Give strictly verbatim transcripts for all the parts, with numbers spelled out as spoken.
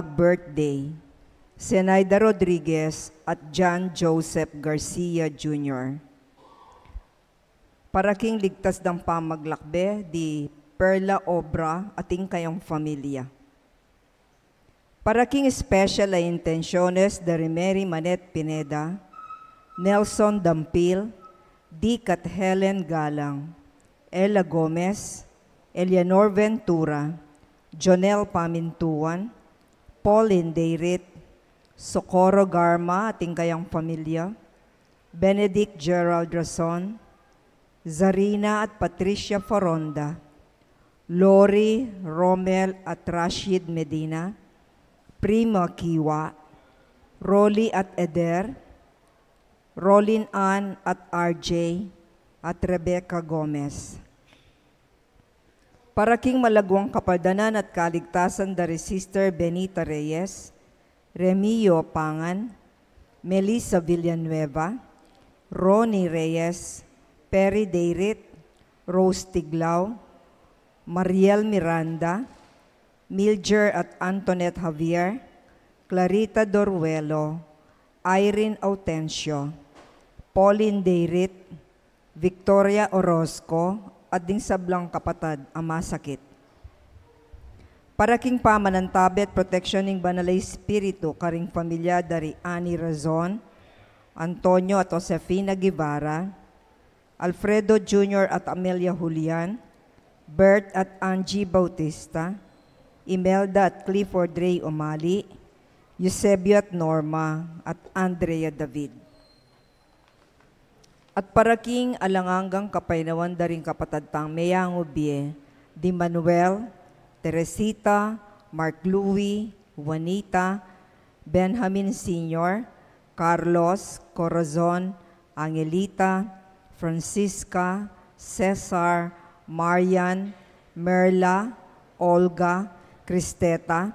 Birthday, Zenaida Rodriguez at John Joseph Garcia Junior. Para king ligtas dang pamaglakbe di Perla Obra at ing kayang familia. Para king special a intenciones dari Mary Manette Pineda, Nelson Dampil, Dick at Helen Galang, Ella Gomez, Eleanor Ventura, Jonel Pamintuan, Pauline Deirit, Socorro Garma at ing kayang familia, Benedict Gerald Rason, Zarina at Patricia Foronda, Lori, Romel at Rashid Medina, Prima Kiwa, Rolly at Eder, Rolin Ann at R J, at Rebecca Gomez. Para king malaguang kapadanan at kaligtasan dari Sister Benita Reyes, Remio Pangan, Melissa Villanueva, Ronnie Reyes, Perry Deirit, Rose Tiglao, Mariel Miranda, Milger at Antoinette Javier, Clarita Doruelo, Irene Autencio, Pauline Deirit, Victoria Orozco, at ding sablang kapatad a masakit. Para king pamanantabe at proteksyon ning Banal a Espiritu karing familia dari Annie Razon, Antonio at Josefina Guevara, Alfredo Junior at Amelia Julian, Bert at Angie Bautista, Imelda at Clifford Ray Umali, Eusebio at Norma, at Andrea David. At para king alang anggang kapaynawan da ring kapatad tang meyangubie, di Manuel, Teresita, Mark Louie, Juanita, Benjamin Senior, Carlos, Corazon, Angelita, Francisca, Cesar, Marian, Merla, Olga, Cristeta,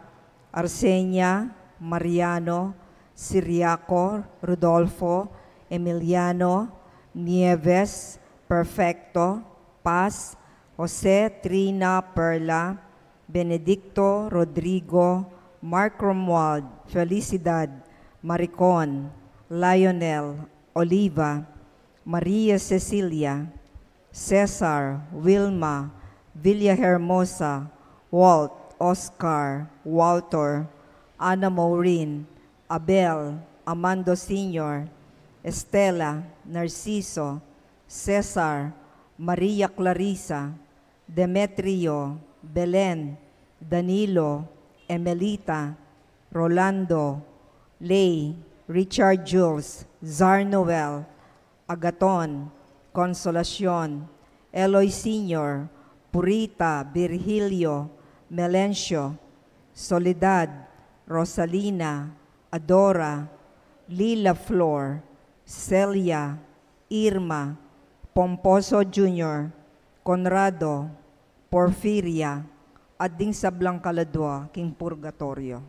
Arsenia, Mariano, Siriaco, Rodolfo, Emiliano, Nieves, Perfecto, Paz, Jose, Trina, Perla, Benedicto, Rodrigo, Mark Romuald, Felicidad, Maricon, Lionel, Oliva, Maria Cecilia, Cesar, Wilma, Villahermosa, Walt, Oscar, Walter, Ana Maureen, Abel, Amando Senior, Estela, Narciso, Cesar, Maria Clarissa, Demetrio, Belen, Danilo, Emelita, Rolando, Lay, Richard Jules, Zar Noel, Agaton, Consolacion, Eloy Senior, Purita, Virgilio, Melencio, Soledad, Rosalina, Adora, Lila Flor, Celia, Irma, Pomposo Junior, Conrado, Porfiria, at ding sablang kaladua king purgatorio.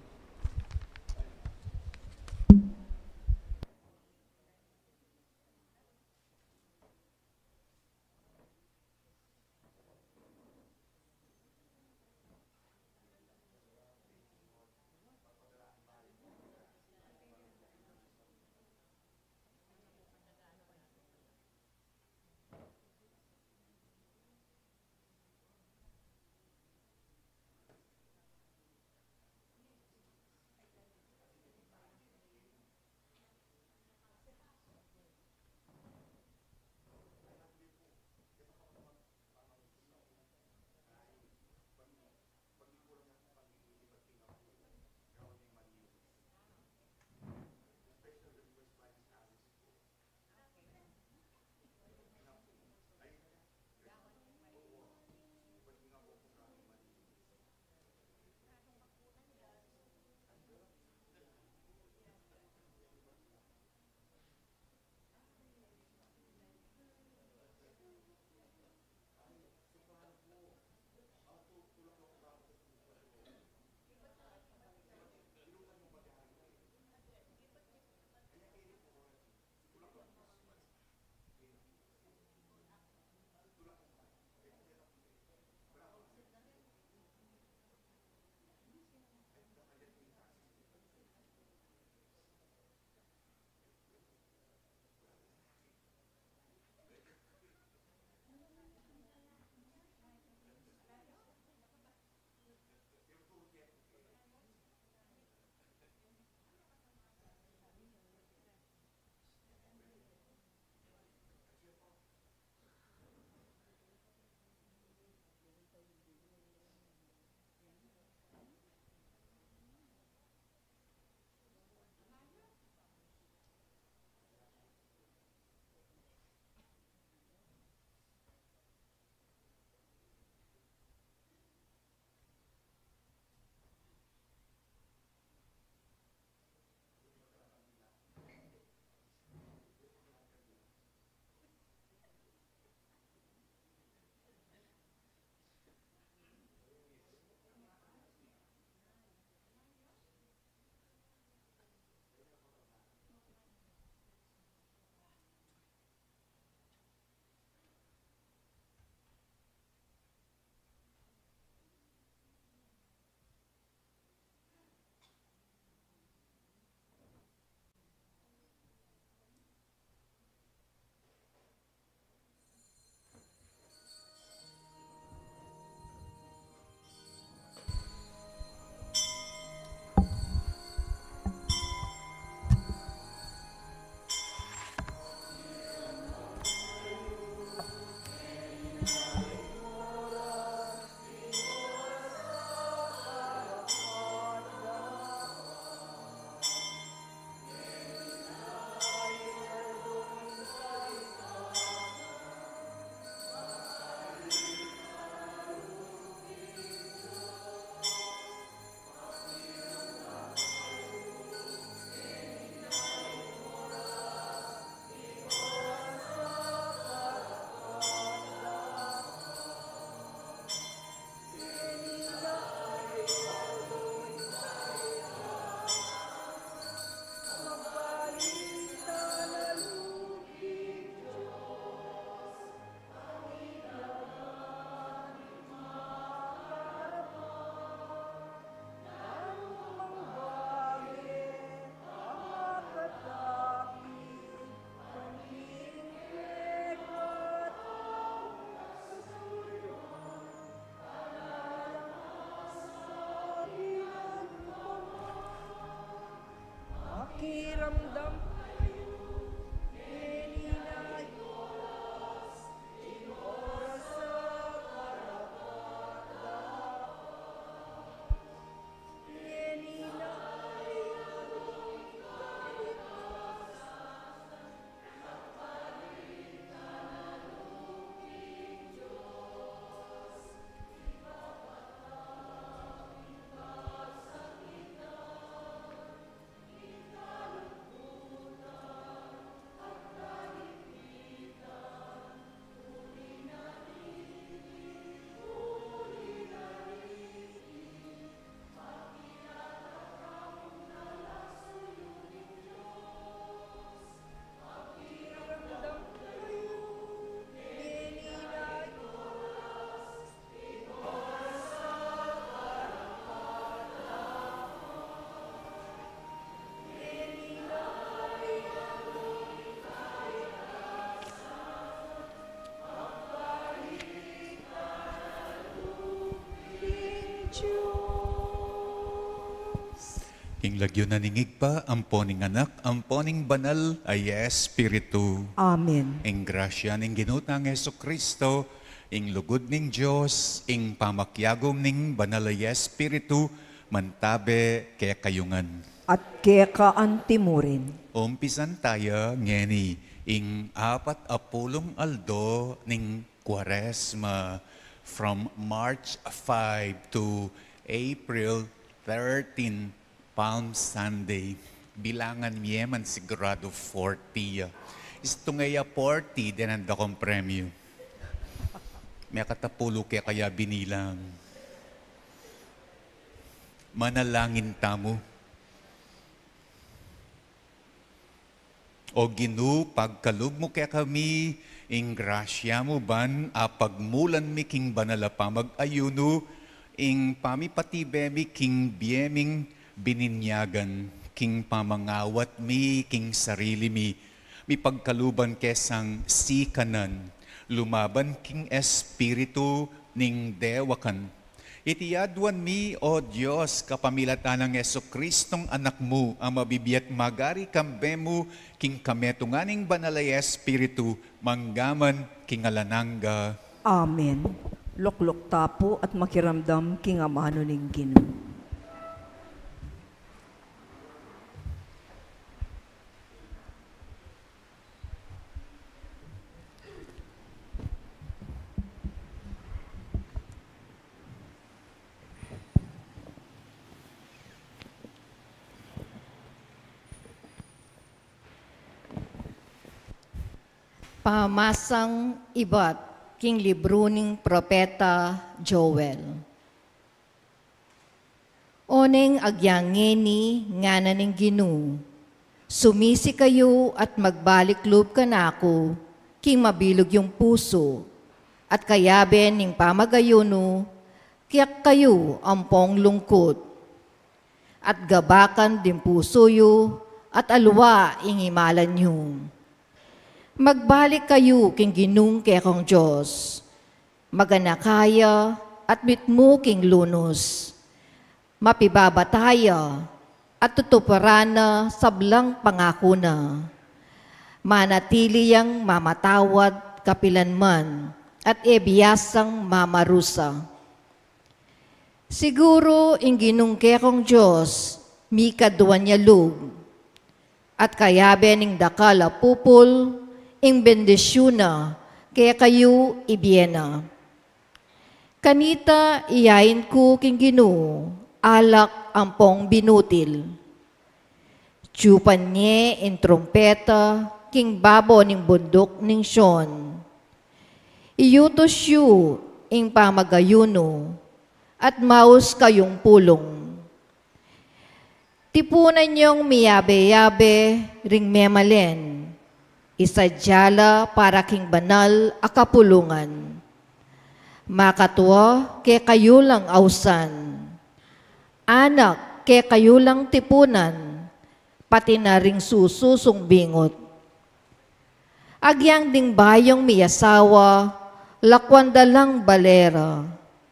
King lagyu na ning Ibpa, ampo ning Anak, ampo ning Banal a Espiritu. Amen. Ing grasya ning Ginu tang Jesucristo, ing lugud ning Dios, ing pamakiagum ning Banal a Espiritu, mantabe kekayu ngan. At keka antimurin. Umpisan taya ngeni ing apat a pulung aldo ning Kuaresma, from March five to April thirteen, Palm Sunday. Bilangan mi e man sigurado forty ya. Istu ngeya forty, denan da kung premyu. Mekatapulu ke kaya binilang. Manalangin tamu. O Ginu, pagkalub mu kekami ing grasya mu ban apagmulan mi king banal a pamag-ayunu, ing pamipatibe mi king bie ming bininyagan, king pamangawat mi king sarili mi, mipagkaluban ke sang sikanan, lumaban king espiritu ning dewakan. Iti aduan mi, O Dios, kapamilatan nang Jesucristong Anak mu, a mabibie at magari kambe mu king kametungan ning Banal a Espiritu, mangga man king alang angga. Amen. Lukluk ta pu at makiramdam king amanu ning Ginu. Pamasang ibat king libru ning propeta Joel. Oneng agyang ngeni, ngana ning Ginu, sumisi kayu at magbalik lub kanaku king mabilug yung pusu, at kayabe ning pamag-ayunu, kiyak kayu ampong lungkut. At gabakan ding pusu yu, at alwa ing imalan yu. Magbalik kayu king Ginung kekong Dios. Maganaka ya at mitmu king lunus. Mapibabata ya at tutuparan na sablang pangaku na. Manatili yang mamatawad kapilanman at e biasang mamarusa. Siguru ing Ginung kekong Dios, mikaduan ya lub, at kayabe ning dakal a pupul, ing bendisyun na kekayu ibie na. Kanita iyain ku king Ginu alak ampong binutil. Tiyupan ye ing trumpeta king babo ning bunduk ning Sion. Iyutus yu ing pamag-ayunu, at maus kayung pulung. Tipunan yung miyabe-yabe ring memalen, isadya la para king banal a kapulungan. Makatua kekayu lang ausan, anak kekayu lang tipunan, pati na ring susu sung bingut. Agyang ding bayung miyasawa, lakuan da lang balera,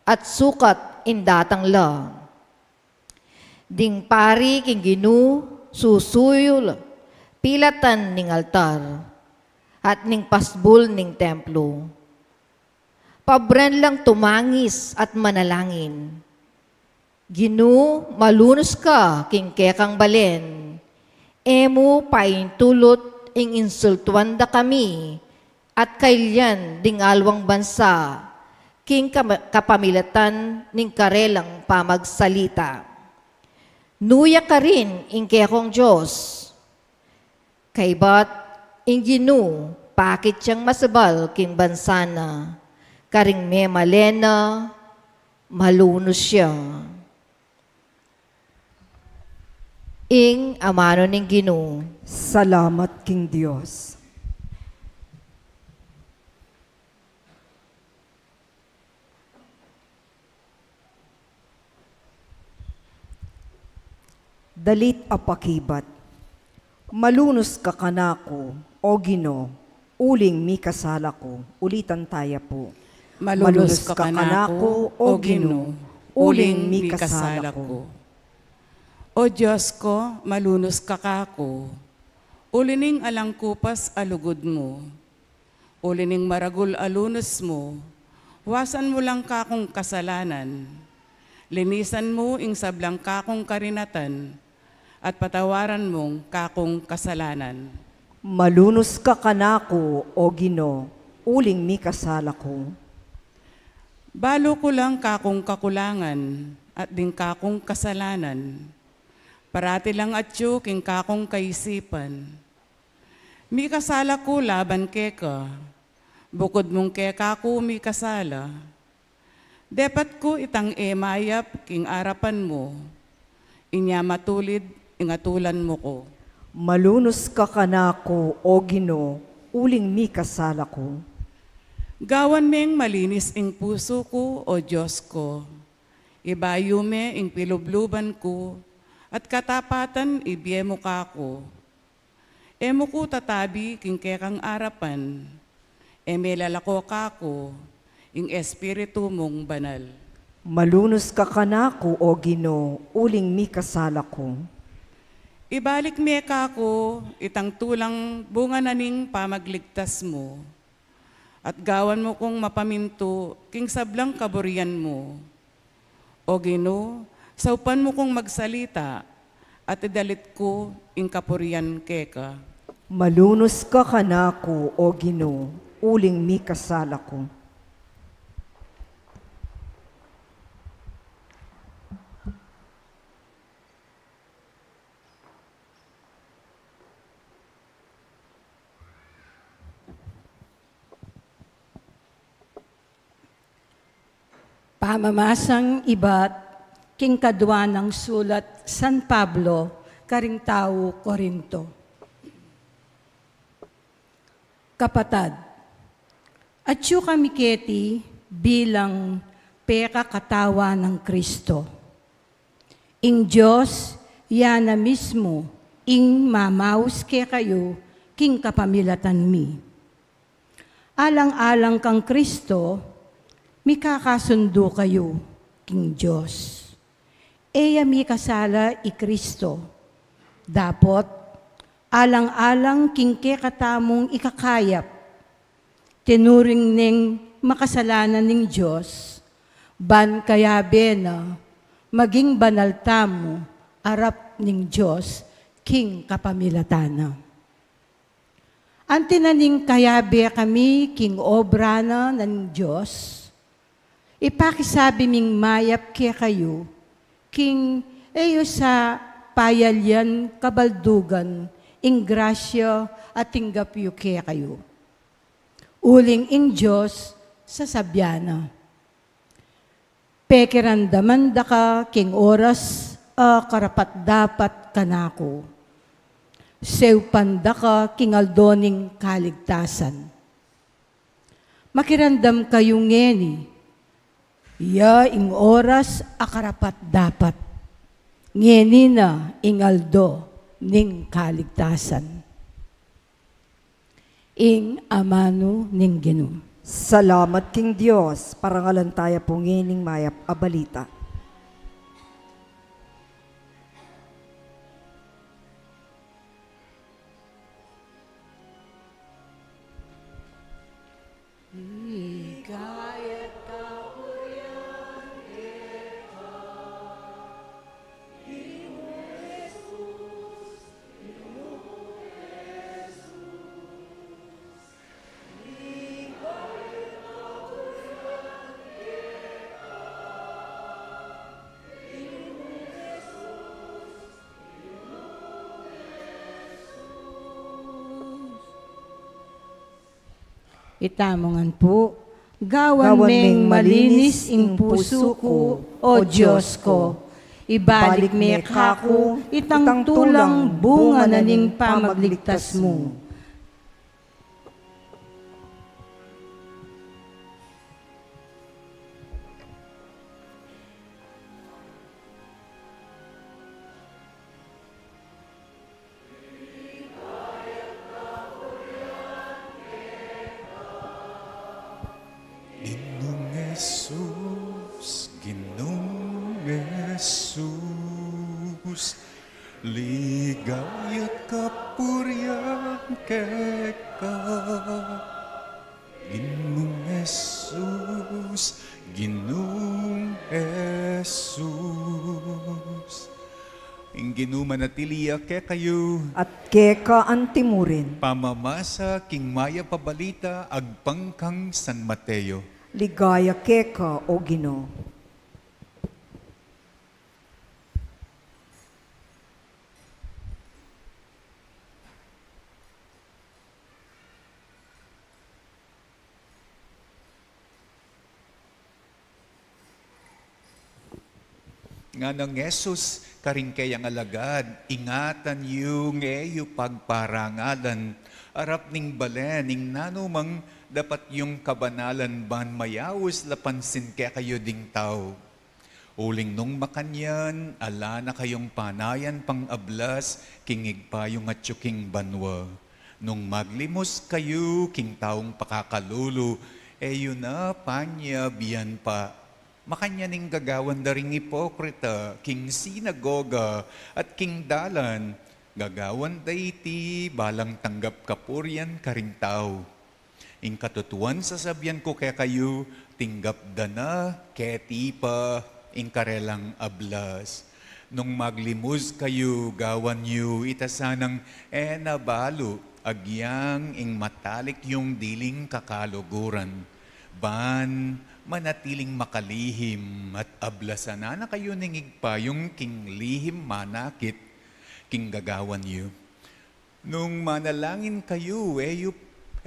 at sukat ing datang la. Ding pari king Ginu, susuyu la pilatan ning altar, at ning pasbul ning templo. Pabren lang tumangis at manalangin. Ginu, malunus ka king kekang balen. E mu paintulut ing insultuan da kami at kailian ding alwang bansa king kama-, kapamilatan ning karelang pamagsalita. Nuya karin ing kekong Dios. Kaybat ing Ginu, pakit yang masabal king bansa na, karing memalen na, malunus ya. Ing amanu ning Ginu. Salamat king Dios. Dalit a pakibat. Malunus ka kanaku, O Ginu, uling mikasala ku. Ulitan taya pu. Malunus ka kanaku, O Ginu, uling mikasala ku. O Dios ko, malunus ka kaku, uli ning alang kupas a lugud mu. Uli ning maragul a lunus mu, wasan mu lang kakung kasalanan. Linisan mu ing sablang kakung karinatan, at patawaran mung kakung kasalanan. Malunus ka kanaku, O Ginu, uling mikasala ku. Balu ku lang kakung kakulangan at ding kakung kasalanan. Parati lang atyu king kakung kaisipan. Mikasala ku laban keka, bukud mung keka ku mikasala. Depat ku itang e mayap king arapan mu, inya matulid ing atulan mu ku. Malunus ka kanaku, O Ginu, uling mikasala ku. Gawan meng malinis ing pusu ku, O Dios ko. Ibayu me ing pilubluban ku, at katapatan ibie mu kaku. E mu ku tatabi king kekang arapan, e melalako kaku ing Espiritu mung Banal. Malunus ka kanaku, O Ginu, uling mikasala ku. Ibalik me kaku itang tulang bunga na ning pamagligtas mu, at gawan mu kung mapamintu king sablang kaburian mu. O Ginu, saupan mu kung magsalita, at idalit ku ing kapurian keka. Malunus ka kanaku, O Ginu, uling mikasala ku. Pamamasang ibat king kadua nang sulat San Pablo karing tau Corinto. Kapatad, atyu kami keti bilang pekakatawan nang Kristo. Ing Dios, ya na mismu ing mamaus kekayu king kapamilatan mi. Alang-alang kang Kristo, mikakasundu kayu king Dios. E ya mikasala i Kristo. Dapot, alang-alang king kekatamung ikakayap, tinuring neng makasalanan ning Dios, ban kayabe na maging banal tamu arap ning Dios king kapamilatan na. Anti na ning kayabe kami king obra na ning Dios, ipakisabi ming mayap kekayu, king e yu sa payalian kabaldugan ing grasya a tinggap yu kekayu. Uling ing Dios sasabian na, pekiramdaman da ka king oras a karapat-dapat kanaku. Seupan da ka king aldo ning kaligtasan. Makiramdam kayu ngeni, ya ing oras a karapat-dapat. Ngeni na ing aldo ning kaligtasan. Ing amanu ning Ginu. Salamat king Dios. Parangalan taya pu ngening mayap a balita. Itamu ngan pu, gawan meng malinis ing pusu ku, O Dios ko. Ibalik me kaku itang tulang bunga na ning pamagligtas mu. Ginung Jesus, Ginung Jesus, Ligaya't kapurian keka, Ginung Jesus, Ginung Jesus. Ing Ginu manatili ya kekayu. At keka antimurin. Pamamasa king mayap a balita agpang kang San Mateo. Ligaya keka, O Ginu. Ngana nang Jesus karing kayang alagad, ingatan yu ngeyu pagparangalan, arap ning balen ing nanu mang dapat yung kabanalan ban mayaus la pansin kekayu ding tau. Uling nung makanyan, ala na kayung panayan pang ablas king Ibpa yung atyu king banua. Nung maglimus kayu king taung pakakalulu, e yu na panyabian pa. Makanyan ing gagawan da ring ipokrita king sinagoga at king dalan, gagawan da iti balang tanggap kapurian karing tau. Ing katutuan sasabian ku kekayu, tinggap da na keti pa ing karelang ablas. Nung maglimuz kayu, gawan yu ita sanang e na balu agyang ing matalik yung diling kakaluguran, ban manatiling makalihim at ablasan na kayu ning Ibpa yung king lihim manakit king gagawan yu. Nung manalangin kayu, e yu,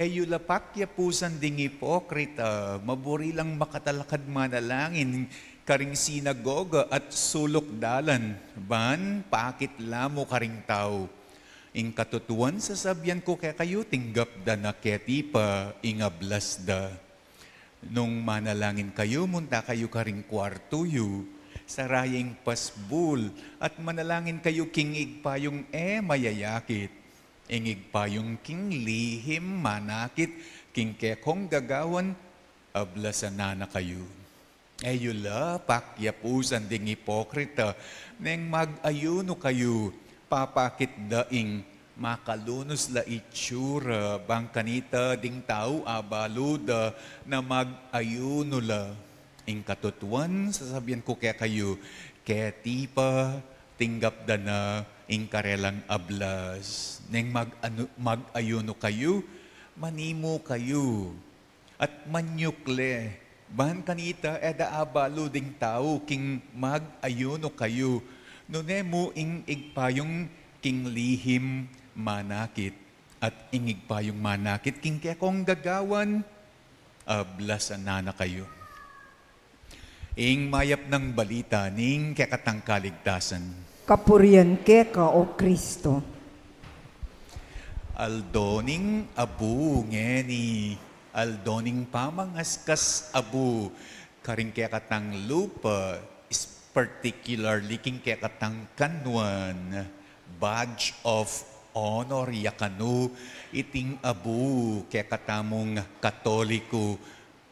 e yu la pakyapusan ding ipokrita, maburi lang makatalakad manalangin karing sinagoga at suluk dalan, ban pakit la mu karing tau. Ing katutuan sasabian ku kekayu, tinggap da na keti pa ing ablas da. Nung manalangin kayu, munta kayu karing kuartu yu, sara ing pasbul, at manalangin kayu king Ibpa yung e mayayakit. Ing Ibpa yung king lihim manakit king kekong gagawan, ablasan na kayu. E yu la pakyapusan ding ipokrita, neng mag-ayunu kayu, papakit da ing makalunus la itsura, bang kanita ding tau abalu da na mag-ayunu la. Ing katutuan sasabian ku kekayu, keti pa tinggap da na ing karelang ablas. Neng mag-anu-, mag-ayunu kayu, manimu kayu at manyukle, ban kanita e da abalu ding tau king mag-ayunu kayu, nune mu ing Ibpa yung king lihim manakit, at ing Ibpa yung manakit king kekong gagawan, ablasan na kayu. Ing mayap nang balita ning kekatang kaligtasan. Kapurian keka, O Kristo. Aldo ning abu ngeni, aldo ning pamangaskas abu, karing kekatang lupa, is particularly king kekatang kanuan, badge of honor ya kanu iting abu kekatamung Katoliku.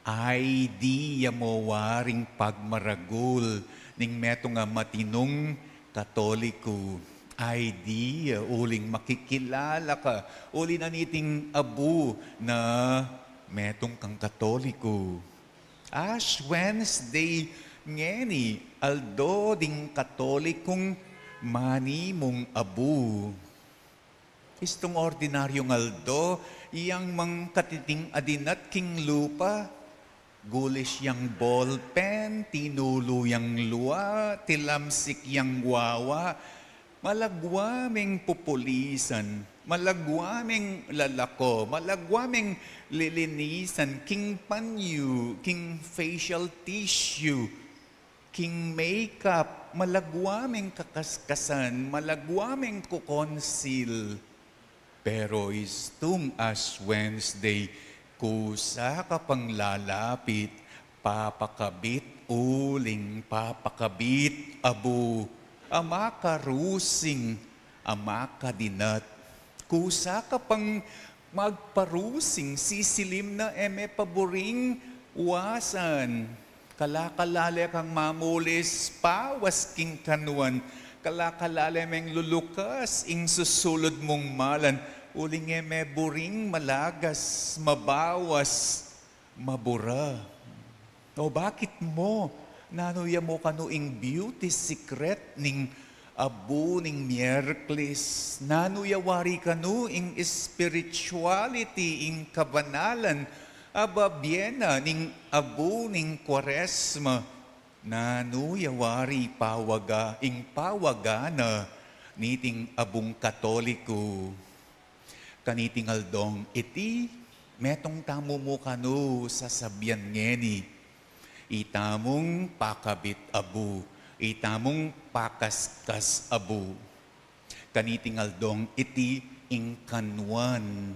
Ay di ya mo waring pagmaragul ning metung a matinung Katoliku. Ay di ya, uling makikilala ka uli na niting abu na metung kang Katoliku. Ash Wednesday ngeni, aldo ding Katolikung manimung abu. Istung ordinaryung aldo, yang mang katiting adinat king lupa, gulis yang bolpen, tinulu yang lua, tilamsik yang wawa, malagwa meng pupulisan, malagwa meng lalako, malagwa meng lilinisan, king panyu, king facial tissue, king makeup, malagwa meng kakaskasan, malagwa meng kukonsil. Pero istung Ash Wednesday, kusa ka pang lalapit, papakabit uling papakabit abu, a makarusing, a makadinat. Kusa ka pang magparusing, sisilim na e me paburing wasan. Kalakalale kang mamulis, pawas king kanuan, Kalakalale meng lulukas ing susulud mung malan, uling e me buring malagas, mabawas, mabura. O bakit mo? Nanu ya mu kanu ing beauty secret ning abu ning Miyerkules? Nanu ya wari kanu ing spirituality, ing kabanalan a babie na ning abu ning Kuaresma? Nanu ya wari pawaga, ing pawaga na niting abung Katoliko? Kaniting aldong iti, metung tamu mu kanu sasabian ngeni, itamung pakabit abu, itamung pakaskas abu. Kaniting aldong iti ing kanuan,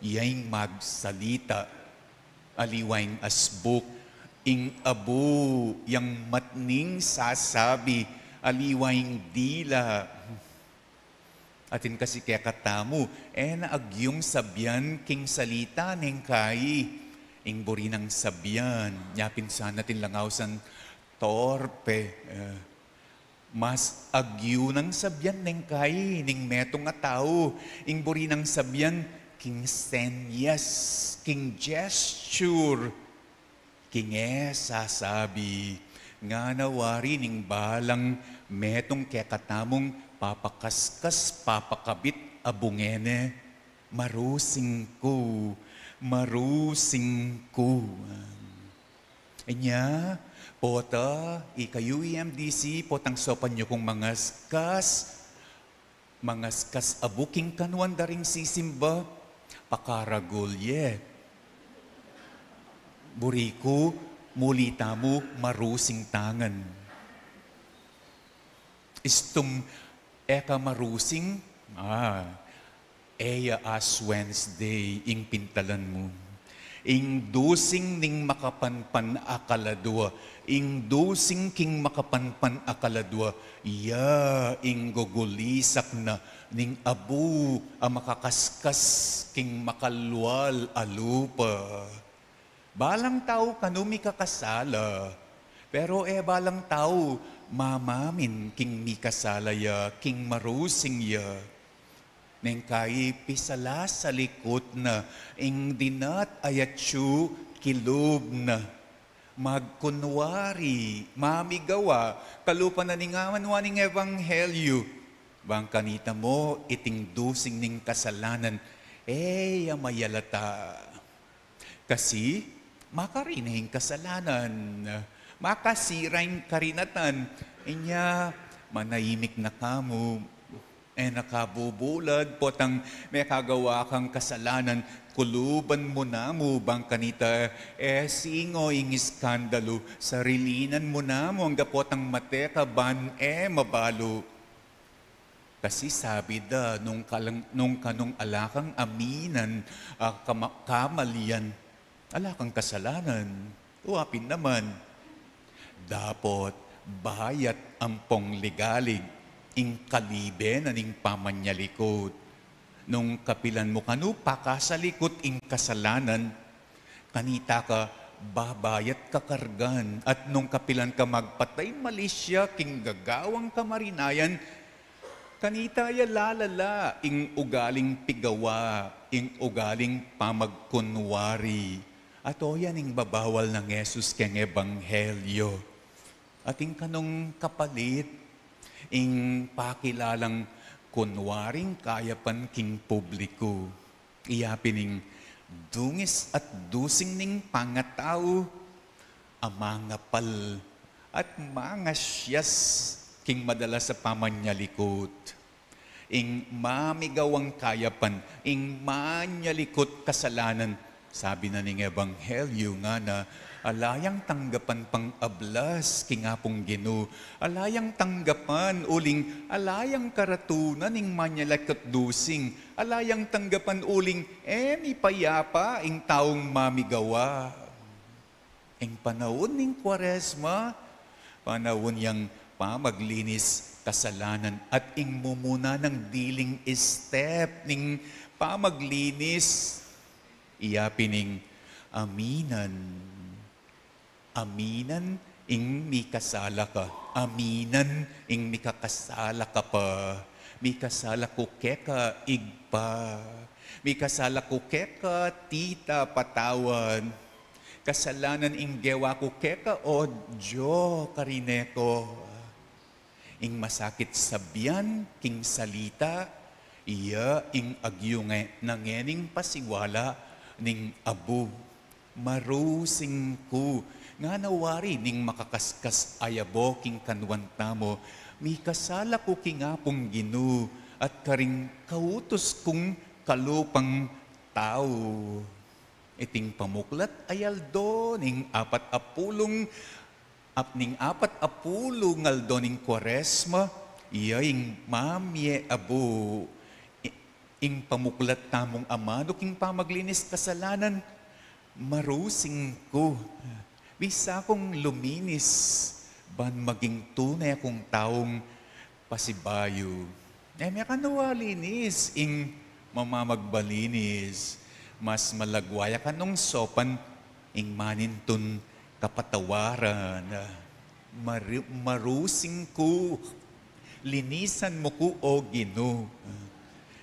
ya ing magsalita, aliwa ing asbuk, ing abu yang matning sasabi, aliwa ing dila. Atin kasi kekatamu, e na agyung sabian king salita neng kai, ing buri nang sabian, nya pinsan atin lang ausan torpe, e, mas agyu nang sabian neng kai, ning metung a tau, ing buri nang sabian, king senyas, king gesture, king e sasabi, ngana wari ning balang metung kekatamung papakaskas, papakabit, abu ngeni, marusing ku, marusing ku. Inya, pota, ikayu M D C, potang saupan yu kung mangaskas, mangaskas abu king kanuan da ring sisimba, pakaragul ye. Buri ku, muli tamu, marusing tangan. Istung e ka marusing, a, e ya Ash Wednesday ing pintalan mu. Ing dusing ning makapanpan a kaladua, ing dusing king makapanpan a kaladua, ya ing gugulisak na ning abu a makakaskas king makalwal a lupa. Balang tau kanu mikakasala, pero e balang tau mamamin king mikasala ya, king marusing ya. Neng kai pisalasalikut na, ing dinat a yatsu kilub na. Magkunwari, mamigawa, kalupa na ning amanwa ning ebanghelyu. Bang kanita mu, iting dusing ning kasalanan, e ya mayalata. Kasi, makari na ing kasalanan, makasira ing karinatan, inya, manahimik na ka mu, e na ka bubulad, potang mekagawa kang kasalanan, kuluban mu na mu, bang kanita, e singo ing iskandalu, sarilinan mu na mu, angga potang mate ka ban e mabalu. Kasi sabi da, nung kalang-, nung kanung ala kang aminan a kama-, kamalian, ala kang kasalanan. Wa pin naman. Dapot, bayat ampong ligalig, ing kalibe na ning pamanyalikut. Nung kapilan mu kanu pakasalikut ing kasalanan, kanita ka babayat kakargan, at nung kapilan ka magpatay malisya king gagawang kamarinayan, kanita ya lalala ing ugaling pigawa, ing ugaling pamagkunwari. Ato yan ing babawal nang Jesus keng ebanghelyo. Atin kanung kapalit, ing pakilalang kunwaring kayapan king publiku. Iya pin ing dungis at dusing ning pangatau a mangapal at mangasyas king madalas a pamanyalikut. Ing mamigawang kayapan, ing manyalikut kasalanan, sabi na ning ebanghelyu ngana, ala yang tanggapan pang ablas king Apung Ginu, ala yang tanggapan uling ala yang karatunan ing manyalikut dusing, ala yang tanggapan uling e mipayapa ing taung mamigawa. Ing panaun ning Kuaresma, panaun yang pamaglinis kasalanan at ing mumuna nang diling step ning pamaglinis, iya pin ing aminan. Aminan Ing mikasala ka, aminan ing mikakasala ka pa. Mikasala ku keka, Ibpa. Mikasala ku keka, Tita, patawad. Kasalanan ing gewa ku keka, O Dios, karine ku. Ing masakit sabian king salita, iya ing agyunge na ngening pasiwala ning abu. Marusing ku, ngana wari ning makakaskas a yabo king kanuan tamu, mikasala ku king Apung Ginu at karing kautus kung kalupang tau. Iting pamuklat a aldo ning apat a pulung ap-, ning apat a pulung aldo ning Kuaresma, iya ing mamie abu, i-, ing pamuklat tamung amanu king pamaglinis kasalanan, marusing ku. Bisa kung luminis, ban maging tune kung taung pasibayu. E me kanu alinis ing mamamagbalinis, mas malagwa ya kanung sopan ing manintun kapatawaran. Maru-, marusing ku, linisan mu ku, O Ginu.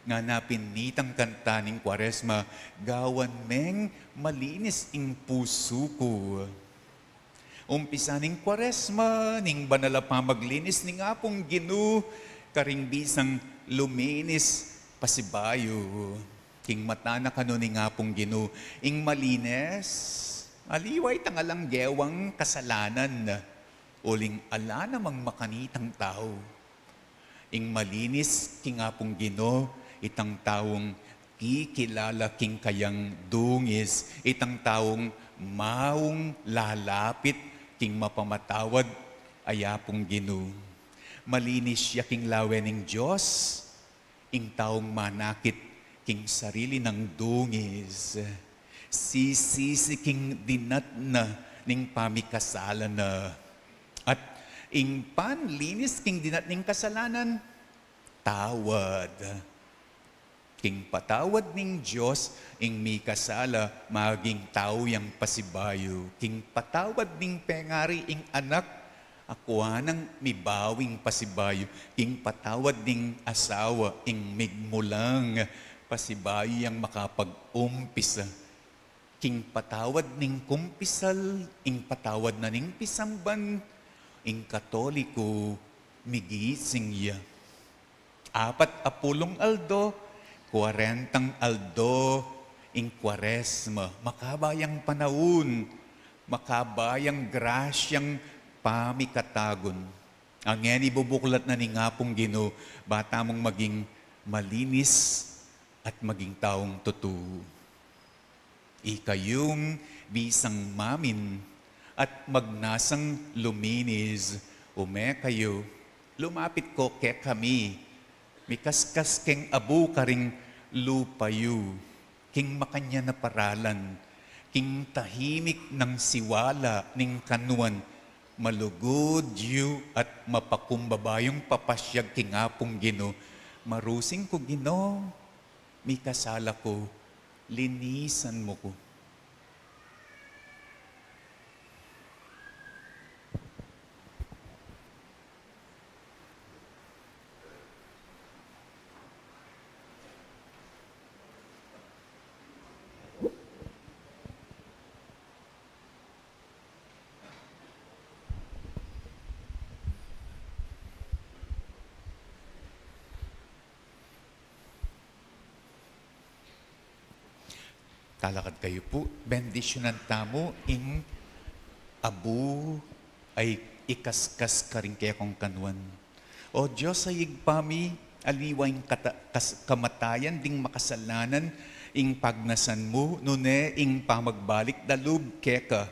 Ngana pin nitang kanta ning Kuaresma, gawan meng malinis ing pusu ku. Umpisa ning Kuaresma, ning banal a pamaglinis ning Apung Ginu, karing bisang luminis pasibayu. King mata na kanu ning Apung Ginu, ing malinis, aliwa itang alang gewang kasalanan, uling ala namang makanitang tau. Ing malinis king Apung Ginu, itang taung kikilala king kayang dungis, itang taung maung lalapit king mapamatawad a Apung Ginu. Malinis ya king lawe ning Dios, ing taung manakit king sarili nang dungis, sisisi king dinat na ning pamikasala na. At ing panlinis king dinat ning kasalanan, tawad. King patawad ning Dios, ing mikasala, maging tau yang pasibayu. King patawad ning pengari, ing anak, akua nang mibawing pasibayu. King patawad ning asawa, ing migmulang pasibayu yang makapag-umpisa. King patawad ning kumpisal, ing patawad na ning pisamban, ing Katoliko, migising ya. Apat a pulung aldo, kwarentang aldo, ing Kuaresma, makabayang panaun, makabayang grasyang pamikatagun. Ngeni bubuklat na ning Apung Ginu, ba tamung maging malinis at maging taung tutu. Ikayung bisang mamin at magnasang luminis, ume kayu, lumapit ko kekami, mikaskas keng abu karing lupa yu, king makanyan a paralan, king tahimik nang siwala ning kanuan, malugud yu at mapakumbaba yung papasyag king Apung Ginu, marusing ku Ginu, mikasala ku, linisan mu ku. Talakad kayu pu, bendisyunan tamu ing abu a ikaskas karing kekong kanuan. O Dios a Ibpa mi, aliwa ing kata-, kas-, kamatayan ding makasalanan ing pagnasan mu, nune ing pamagbalik da lub keka.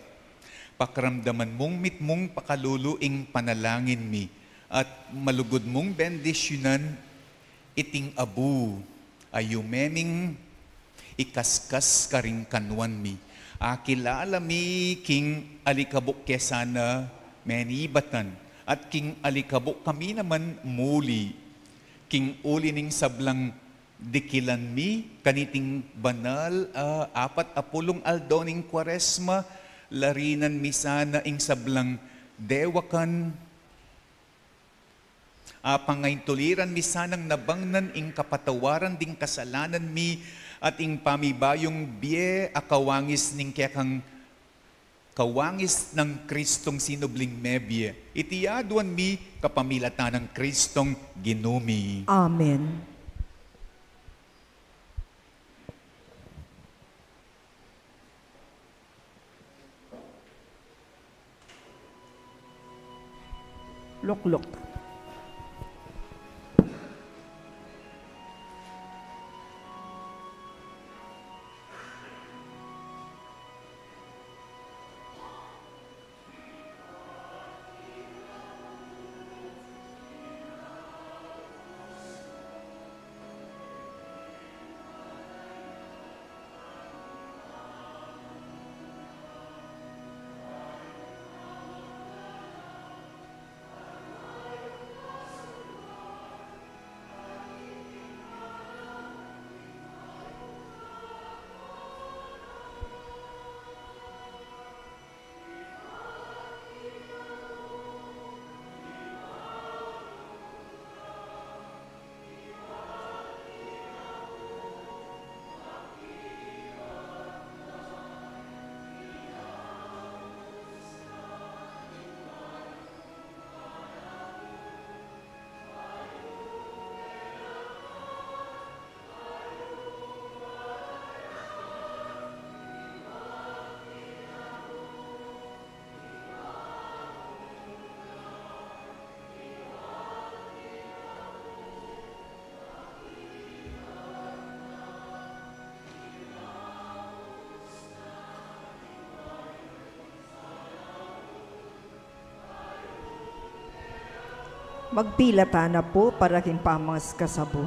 Pakiramdaman mung mitmung pakalulu ing panalangin mi, at malugud mung bendisyunan iting abu a yume ming ikaskas karing kanuan mi. Akilala mi king alikabuk ke sana menibatan, at king alikabuk kami naman muli. King uli ning sablang dikilan mi kaniting banal a apat a pulung aldo ning Kuaresma, larinan mi sana ing sablang dewakan, apang a intuliran mi sanang nabangnan ing kapatawaran ding kasalanan mi at ing pamibayung bie a kawangis ning kekang kawangis nang Kristong sinubling mebie. Iti aduan mi kapamilatan nang Kristong Ginu mi. Amen. Lukluk. Magpilatan na pu para king pamangasabu.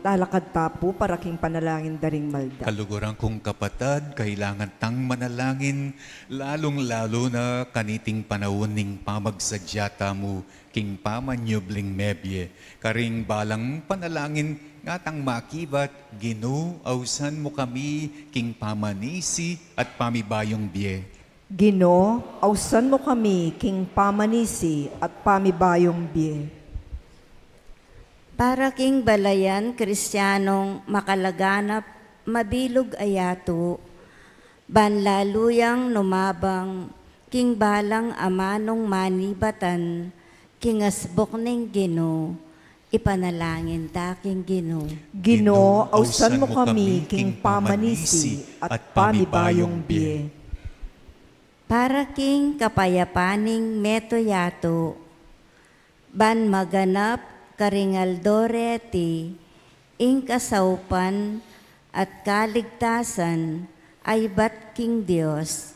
Alakad ta pu para king panalangin da ring malda. Kaluguran kung kapatad, kailangan tang manalangin, lalung-lalu na kaniting panaun ning pamagsadya tamu king pamanyubling mebie. Karing balang panalangin, ngatang makibat, Ginu, ausan mu kami king pamanisi at pamibayung bie. Ginu, ausan mu kami king pamanisi at pamibayung bie. Para king balayan Kristianong makalaganap, mabilug a yatu, ban lalu yang numabang king balang amanung manibatan king asbuk ning Ginu, ipanalangin ta king Ginu. Ginu, ausan mu kami king pamanisi at pamibayung bie. Para king kapayapan ning meto yatu, ban maganap karing aldo reti ing kasaupan at kaligtasan a ibat king Dios,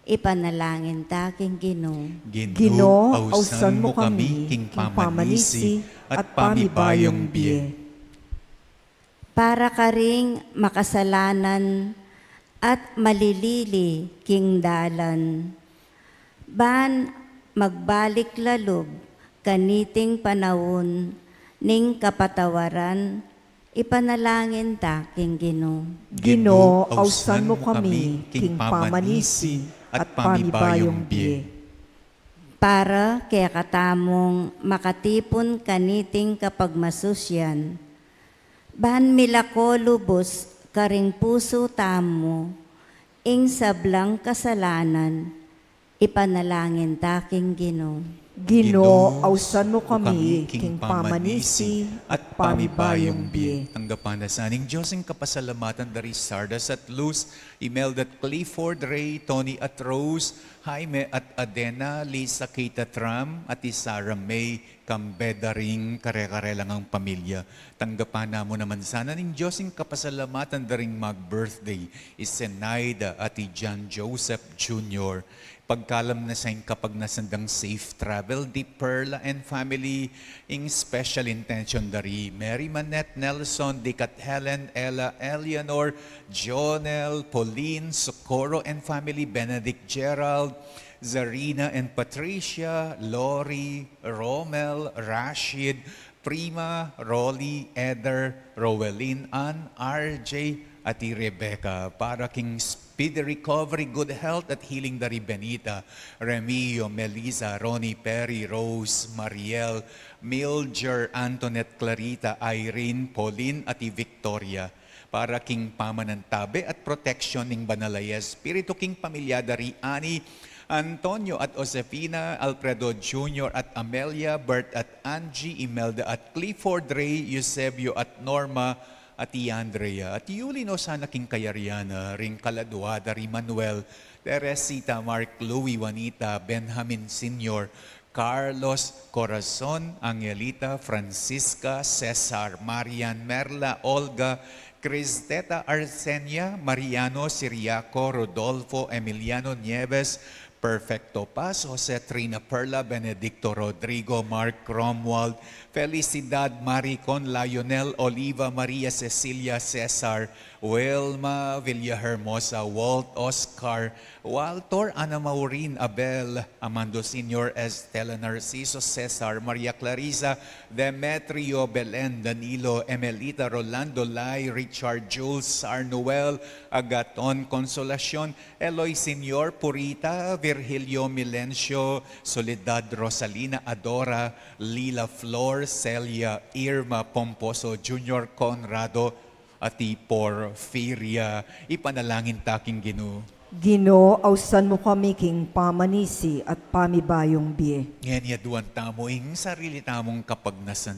ipanalangin ta king Ginu. Ginu, ausan mu kami king pamanisi at pamibayung bie. Para karing makasalanan at malilili king dalan, ban magbalik lalub kaniting panaun ning kapatawaran, ipanalangin ta king Ginu. Ginu, ausan mu kami king pamanisi at pamibayung bie. Para kekatamung makatipun kaniting kapagmasusian, ban milako lubus karing pusu tamu ing sablang kasalanan, ipanalangin ta king Ginu. Ginu, ausan mu kami king pamanisi at pamibayung bie. Tanggapan na sa ning Dios ing kapasalamatan da ri Sardas at Luz, Imelda at Clifford, Ray, Tony at Rose, Jaime at Adena, Lisa, Kate at Ram, at i Sarah May, kambe da ring kare-kare lang a pamilya. Tanggapan na mu naman sana ning Dios ing kapasalamatan da ring mag-birthday, i Zenaida at i John Joseph Junior. Pagkalam na sa ing kapagnasan dang safe travel di Perla and family, ing special intention da ri Mary Manette Nelson, Dikat Helen, Ella, Eleanor, Jonel, Pauline, Socorro and family, Benedict Gerald, Zarina and Patricia, Lori, Romel, Rashid, Prima, Rolly, Eder, Roelyn, Ann, R J, at i Rebecca. Para king speedy recovery, good health at healing da ri Benita, Remio, Melissa, Ronnie, Perry, Rose, Mariel, Mildred, Antoinette, Clarita, Irene, Pauline, at i Victoria. Para king pamanantabe at proteksyon ning Banal a Espiritu king pamilya da ri Annie, Antonio at Josefina, Alfredo Junior at Amelia, Bert at Angie, Imelda at Clifford, Ray, Eusebio at Norma, at i Andrea. At iuli no sana king kayarian na ring kaladua da ri Manuel, Teresita, Mark, Louie, Juanita, Benjamin Senior, Carlos, Corazon, Angelita, Francisca, Cesar, Marian, Merla, Olga, Cristeta, Arsenia, Mariano, Siriaco, Rodolfo, Emiliano, Nieves, Perfecto Paz, Jose, Trina, Perla, Benedicto, Rodrigo, Mark, Romuald, Felicidad, Maricon, Lionel, Oliva, Maria, Cecilia, Cesar, Wilma, Villahermosa, Walt, Oscar, Walter, Ana Maureen, Abel, Amando Senior, Estela, Narciso, Cesar, Maria Clarisa, Demetrio, Belen, Danilo, Emelita, Rolando, Lai, Richard, Jules, Sarnuel, Agaton, Consolacion, Eloy Senior, Purita, Virgilio, Milencio, Soledad, Rosalina, Adora, Lila, Flor, Celia, Irma, Pomposo Junior, Conrado, at i Porfiria. Ipanalangin ta king Ginu. Ginu, ausan mu kami king pamanisi at pamibayung bie. Ngeni aduan tamu ing sarili tamung kapagnasan.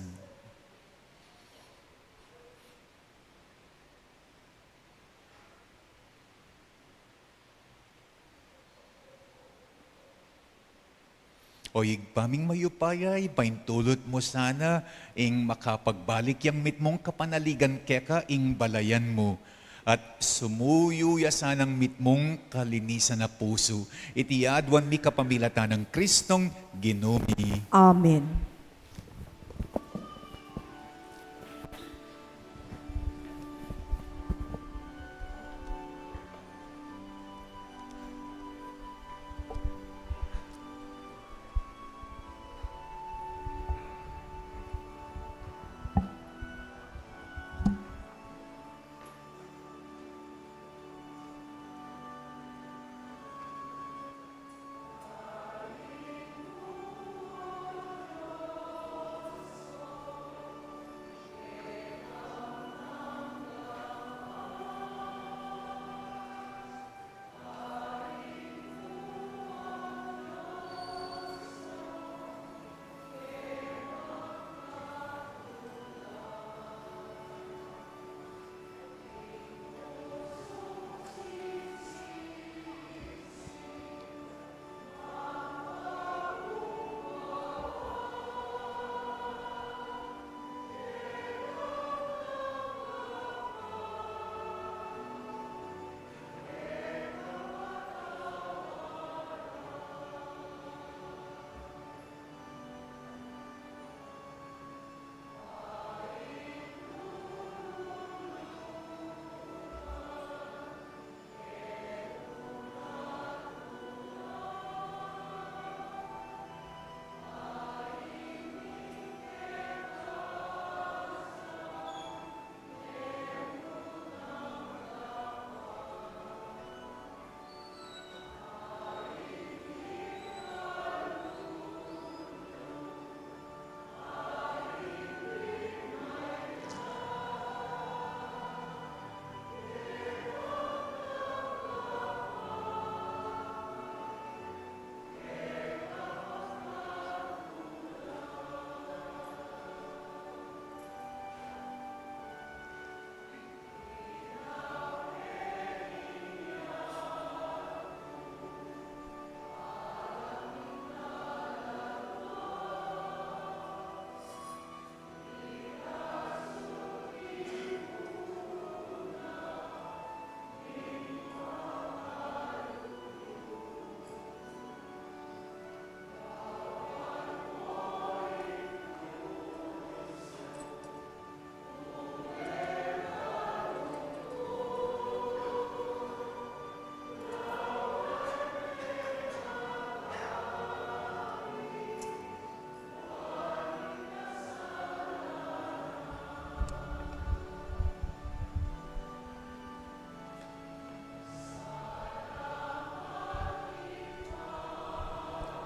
O Ibpa ming mayupaya, ipaintulut mu sana ing makapagbalik yang mitmung kapanaligan keka ing balayan mu, at sumuyu ya sanang mitmung kalinisan a pusu. Iti aduan mi kapamilatan nang Kristong Ginu mi. Amen.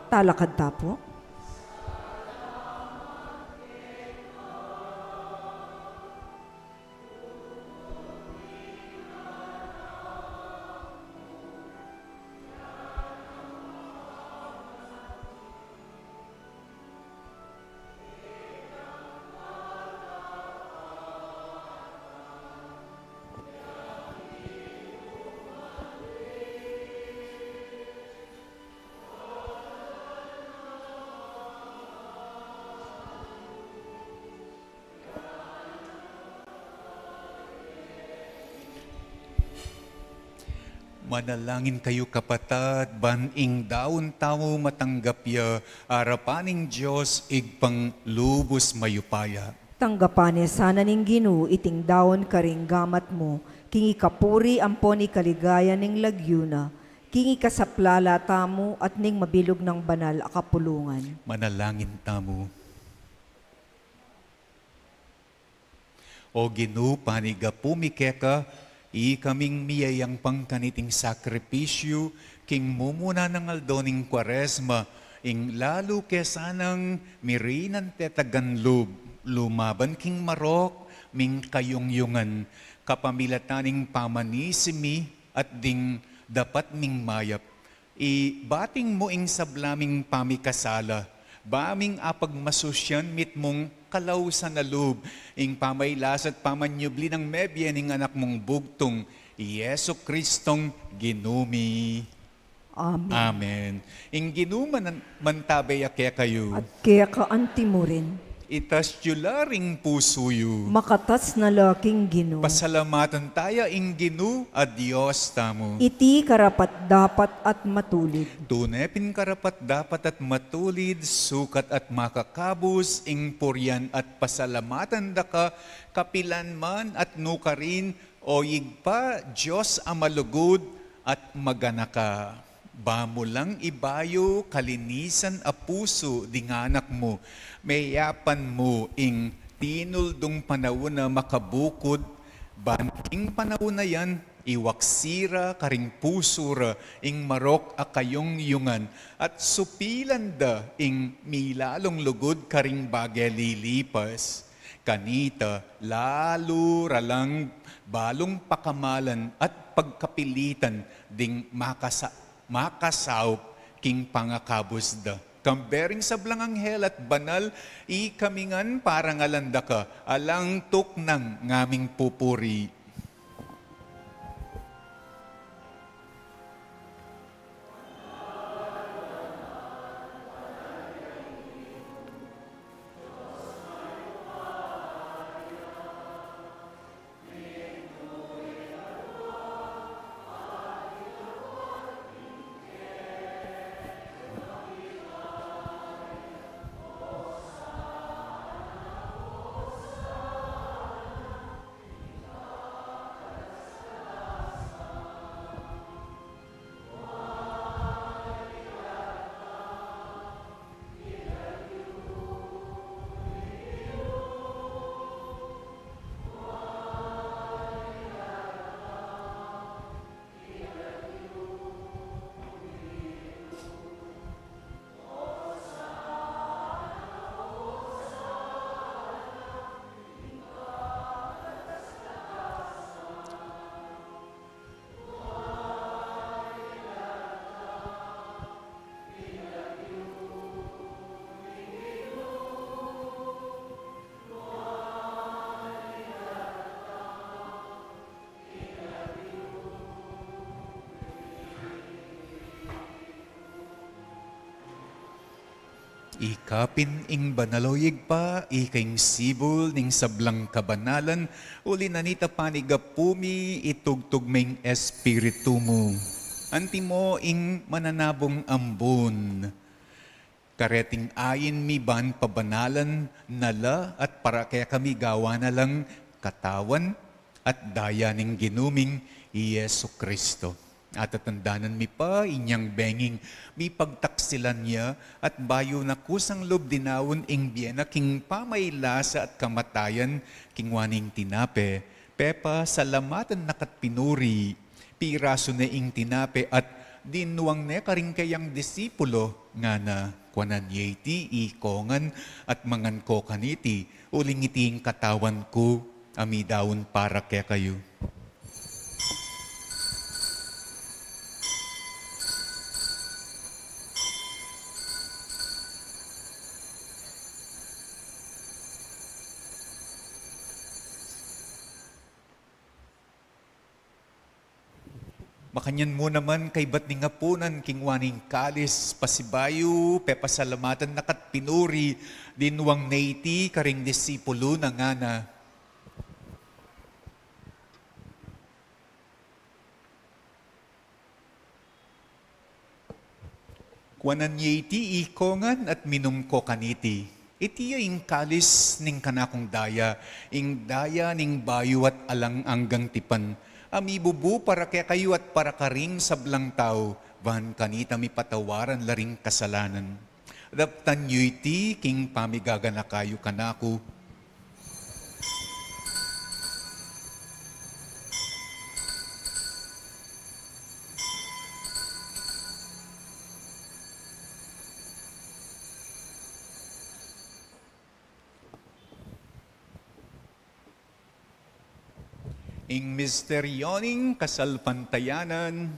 Talakad ta pu. Manalangin kayu, kapatad, ban ing daun tamu matanggap ya arapan ning Dios Ibpang lubus mayupaya. Tanggapan ne sana ning Ginu iting daun karing gamat mu, king ikapuri ampon ikaligaya ning lagyu na, king ikasaplala tamu at ning mabilug nang banal a kapulungan. Manalangin tamu. O Ginu, panigapu mi keka, ikaming miyayangpang kaniting sakripisyu, king mumuna nang aldo ning Kuaresma, ing lalu ke sanang mirinan tetagan lub, lumaban king marok ming kayungyungan, kapamilatan ning pamanisi mi at ding dapat ming mayap. Ibating mu ing sabla ming pamikasala, ba ming apagmasusyan mitmung kalausan a lub, ing pamailas at pamanyubli nang mebie ning Anak mung bugtung, i Jesu Kristong Ginu mi. Amen. Amen. Ing Ginu man-, mantabe ya kekayu. At keka antimurin. Itas yu la ring pusu yu. Makatas na la king Ginu. Pasalamatan taya ing Ginu a Dios tamu. Iti karapat-dapat at matulid. Tune pin karapat-dapat at matulid, sukat at makakabus, ing purian at pasalamatan da ka, kapilan man at nukarin, O Ibpa, Dios a malugud at maganaka. Ba mu lang ibayu kalinisan a pusu ding anak mu, meyapan mu ing tinuldung panaun a makabukud, ban king panaun a yan, iwaksi ra karing pusu ra ing marok a kayungyungan, at supilan da ing milalung lugud karing bage lilipas. Kanita, lalu ra lang balung pakamalan at pagkapilitan ding makasa-, makasaup king pangakabus da. Kambe ring sablang anghel at banal, ikami ngan parangalan da ka, alang tuknang ngaming pupuri. Ikapin ing banal, o Ibpa, ika ing sibul ning sablang kabanalan, uli na nita panigapu mi, itugtug me ing Espiritu mu. Antimo ing mananabung ambun. Kareting ain mi ban pabanalan na la at para kekami gawa na lang katawan at daya ning Ginu ming i Jesu Kristo. Atatandanan mi pa inyang benging mipagtaksilan ya at bayu na kusang lub dinaun ing bie na king pamailasa at kamatayan, kinua ne ing tinape, pepasalamatan na ka at pinuri, pirasu ne ing tinape at Dinuang ne karing keyang disipulo, ngana, kuanan ye iti ikongan at mangan ko kaniti, uling iti ing katawan ku a midaun para kekayu. Makanyan mu naman kaybat ning apunan, kinua ne ing kalis, pasibayu pepasalamatan na ka't pinuri, dinuang ne iti karing disipulo na, ngana, kuanan ye iti ikongan at minum ko kaniti. Iti ya ing kalis ning kanakung daya, ing daya ning bayu at alang anggang tipan, a mibubu para kekayu at para karing sablang tau, ban kanita mipatawaran la ring kasalanan. Daptan yu iti king pamigaganaka yu kanaku. Ing misteryo ning kasalpantayanan.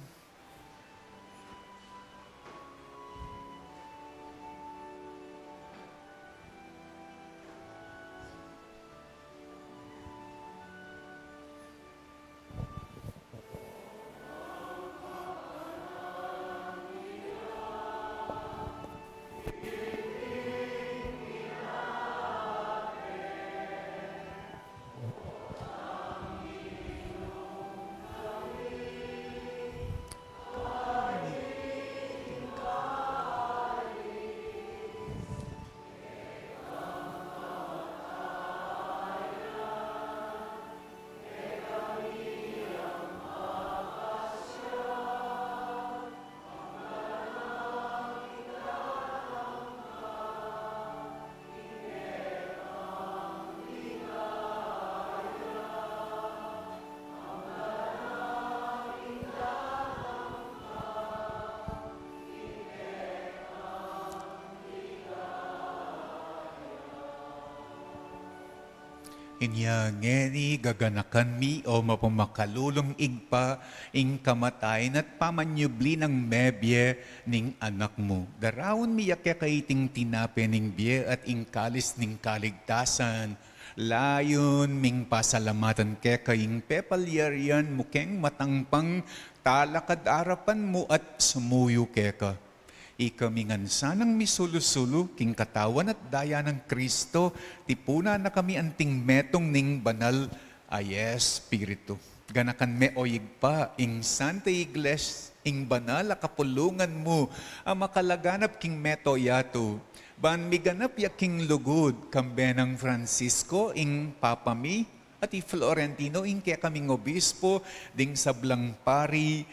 Inya ngeni, gaganakan mi, o mapamakalulung Ibpa, ing kamatayan at pamanyubli nang mebie ning Anak mu. Daraun mi ya keka iting tinape ning bie at ing kalis ning kaligtasan. Layun ming pasalamatan keka ing pepalyarian mu keng matang pang talakad arapan mu at sumuyu keka. Ikami ngan sanang misulu-sulu king katawan at daya nang Kristo, tipunan na kami anting metung ning banal a Espiritu. Ganakan me, o Ibpa, ing Santa Iglesia, ing banal a kapulungan mu, a makalaganap king mabilug a yatu. Ban miganap ya king lugud, kambe nang Francisco, ing Papa mi, at i Florentino, ing kekaming obispo, ding sablang pari,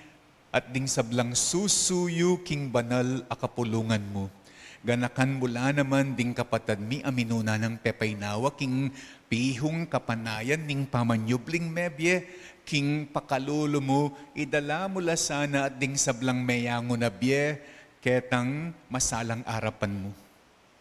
at ding sablang susuyu king banal a kapulungan mu. Ganakan mu la naman ding kapatad mi a minuna nang pepainawa king pihung kapanayan ning pamanyubling mebie, king pakalulu mu, idala mu la sana at ding sablang meyangu na bie, ketang masalang arapan mu.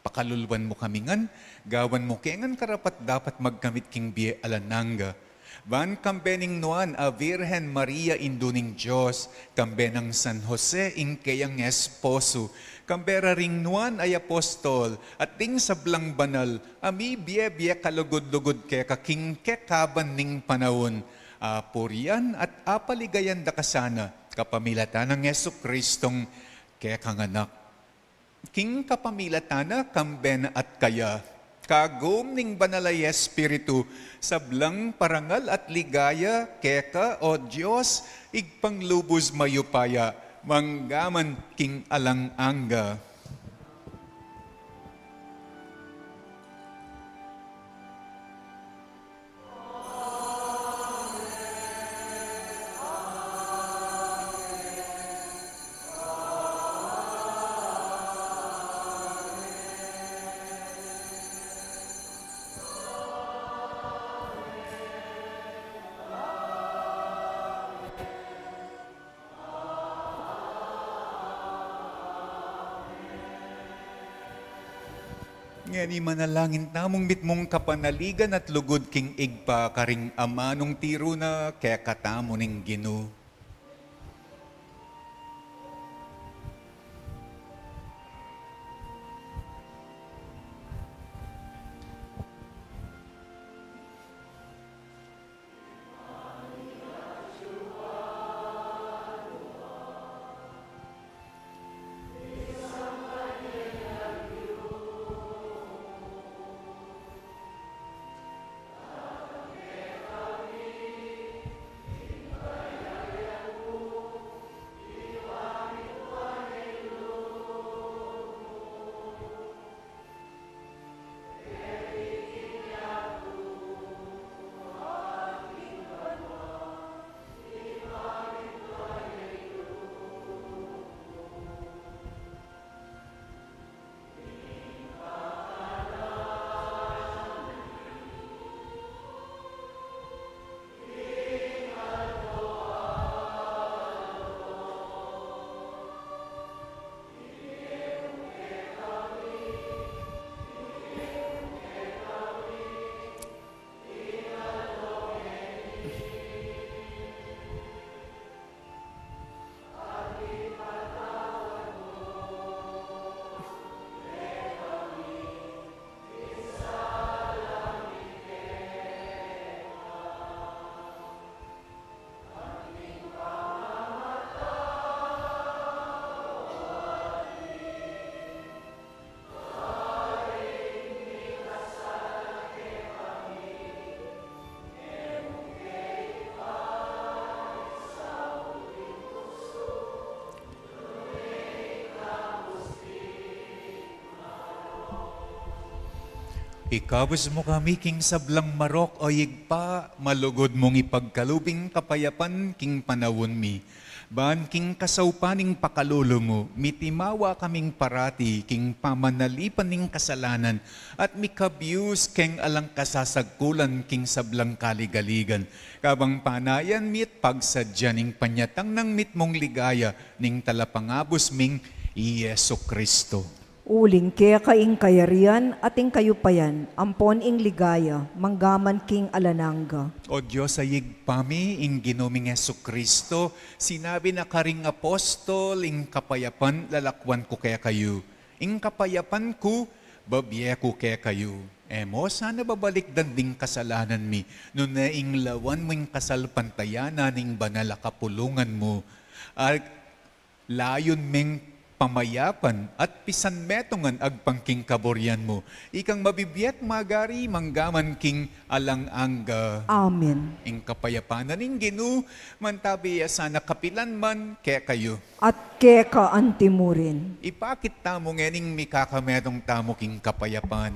Pakaluluan mu kami ngan, gawan mu ke ngan karapat-dapat magkamit king bie alang angga. Ban kambe ning nuan a Virgen Maria, Indu ning Dios, kambe nang San Jose, ing keyang esposo, kambe ra ring nuan a apostol, at ding sablang banal, a mibie-bie kalugud-lugud keka king kekaban ning panaun, a purian at a paligayan da ka sana, kapamilatan nang Jesucristong kekang Anak. King kapamilatan na, kambe na at kaya, kagum ning Banal a Espiritu, sablang parangal at ligaya keka, o Dios, Ibpang lubus mayupaya, mangga man king alang angga. Ngeni manalangin tamung mitmung kapanaligan at lugud king Ibpa karing amanung tiru na kekatamu ning Ginu. Ikabus mu kami king sablang marok, o Ibpa, malugud mung ipagkalub ing kapayapan king panaun mi. Ban king kasaupan ning pakalulu mu, mitimawa kaming parati king pamanalipan ning kasalanan at mikabius keng alang kasasagkulan king sablang kaligaligan. Kabang panayan mi at pagsadya ning panyatang nang mitmung ligaya ning Talapangabus ming i Jesucristo. Uling keka ing kayarian at ing kayupayan, ampon ing ligaya, manggaman king alang angga. O Dios a Ibpa mi, ing Ginu ming Jesucristo, sinabi na karing apostol, ing kapayapan lalakwan ku kekayu, ing kapayapan ku bibie ku kekayu. E mu sana babalikdan ding kasalanan mi, nune ing lawan mu ing kasalpantayanan ning banal a kapulungan mu, at layun meng pamayapan at pisanmetungan agpang king kaburian mu. Ikang mabibie at magari manggaman king alang angga. Amen. Ing kapayapan na ning Ginu, mantabi ya sana kapilan man kekayu. At keka antimurin. Ipakit tamu ngening mikakametung tamu king kapayapan.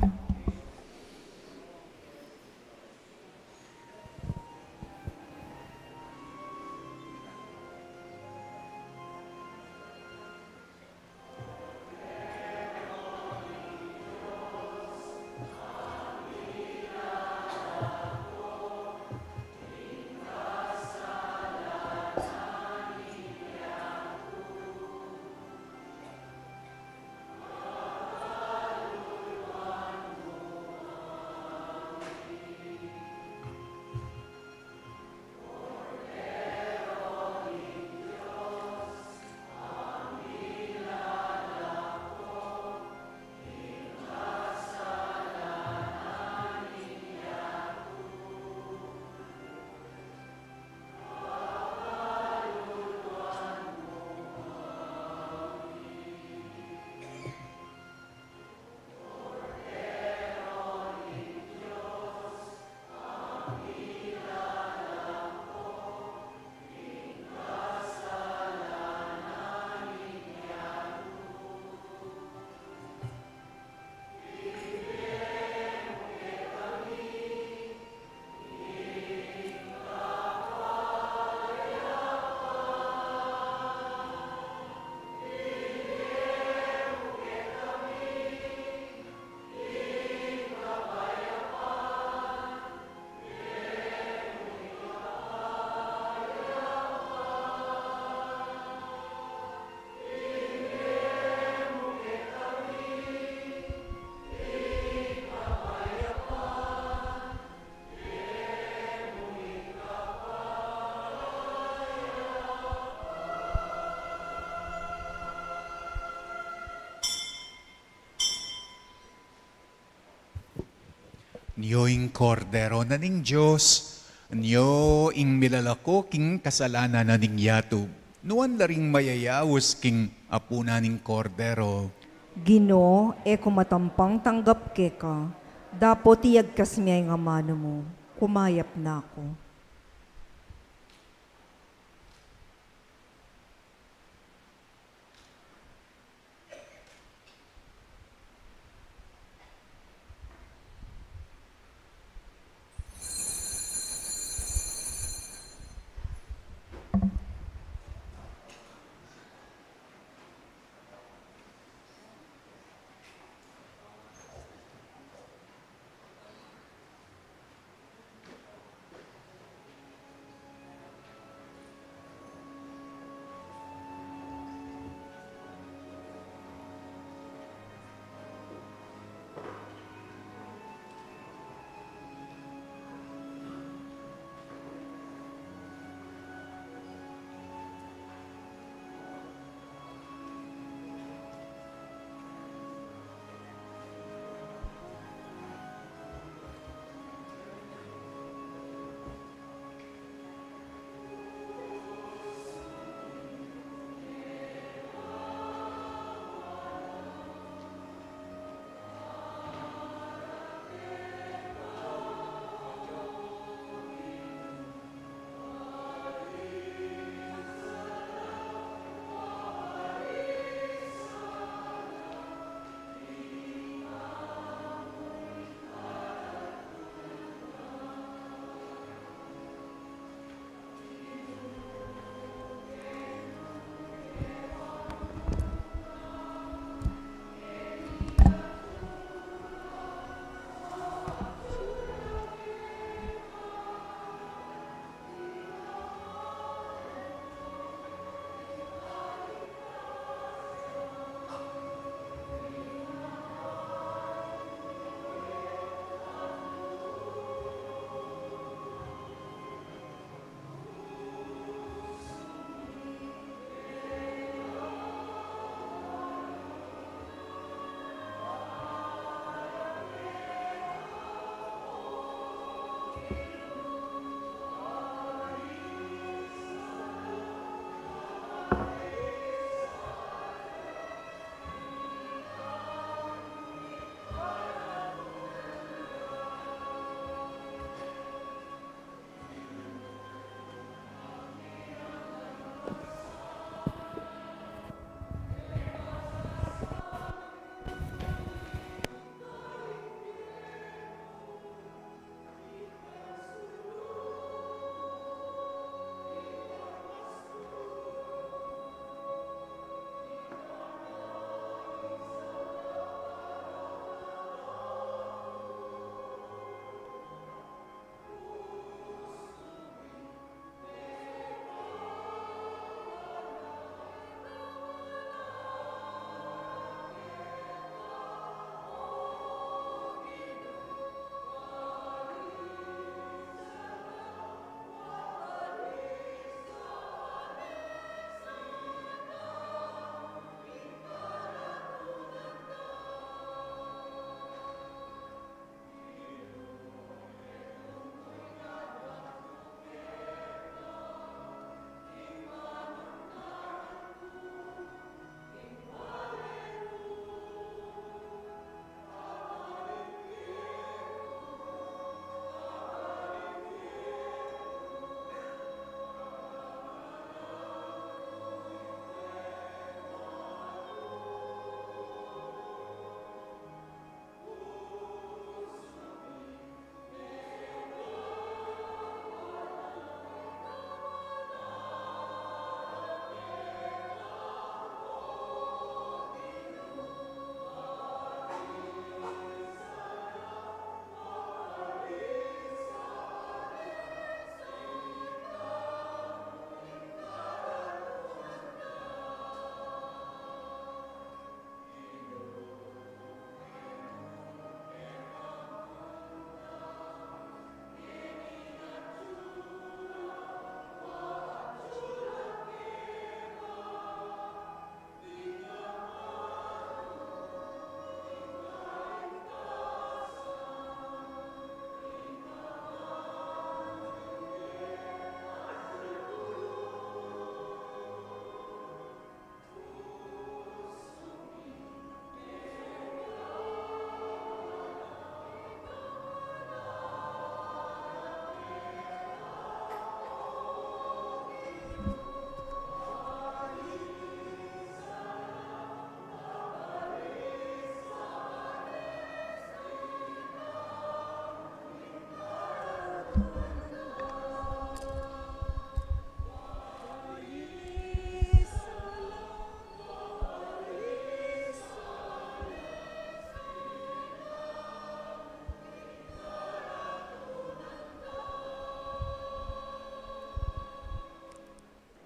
Nyo ing Kordero na ning Dios, nyo ing milalako king kasalanan na ning yatu. Nuan la ring mayayaus king apunan ning Kordero. Ginu, e ku matampang tanggap keka, dapot iyagkas me ing amanu mu, kumayap na ku.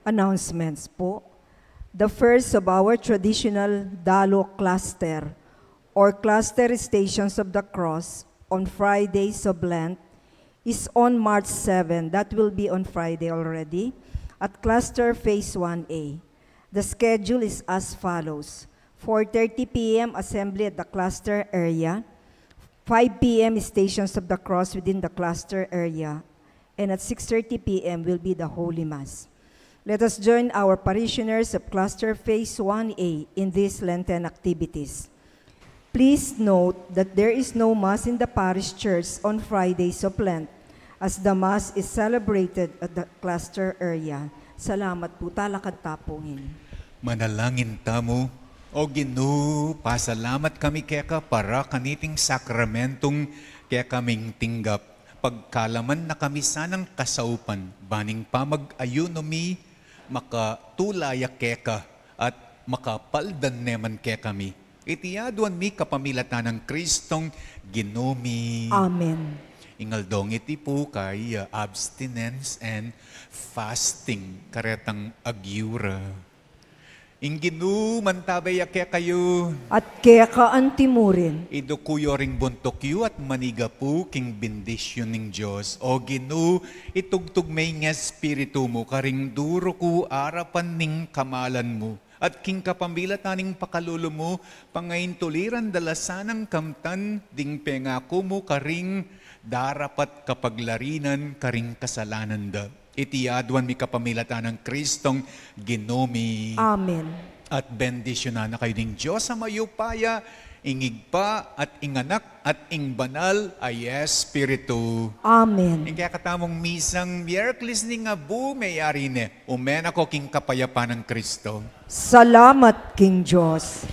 Announcements po. The first of our traditional Dalo cluster or cluster Stations of the Cross on Fridays of Lent is on March seven. That will be on Friday already at cluster phase one A. The schedule is as follows. four thirty P M assembly at the cluster area, five P M Stations of the Cross within the cluster area, and at six thirty P M will be the Holy Mass. Let us join our parishioners of Cluster Phase one A in these Lenten activities. Please note that there is no Mass in the parish church on Fridays of Lent, as the Mass is celebrated at the cluster area. Salamat po, talakad ta po ngeni. Manalangin tamu. O Ginu, pasalamat kami keka para kaniting sakramentung kekaming tinggap. Pagkalaman na kami sanang kasaupan, ban ing pamag-ayunu mi makatula ya keka at makapaldan ne man kekami. Iti aduan mi kapamilatan nang Kristong Ginu mi. Amen. Ing aldong iti pu kay, uh, abstinence and fasting, karetang agyura. Ing Ginu mantabe ya kekayu. At keka antimurin. Iduku yu ring buntuk yu at manigapu king bendisyun ning Dios. O Ginu, itugtug me ing espiritu mu karing duruku arapan ning kamalan mu. At king kapamilatan ning pakalulu mu, pangaintuliran da la sanang kamtan ding pengaku mu karing darapat kapaglarinan karing kasalanan da. Iti aduan mi kapamilatan nang Kristong Ginu mi. Amen. At bendisyunan na kayu ning Dios a mayupaya, ing Ibpa at ing Anak at ing Banal a Espiritu. Amen. Ing kekatamung misang Miyerkules ning abu meyari ne. Ume na ko king kapayapan nang Kristo. Salamat king Dios.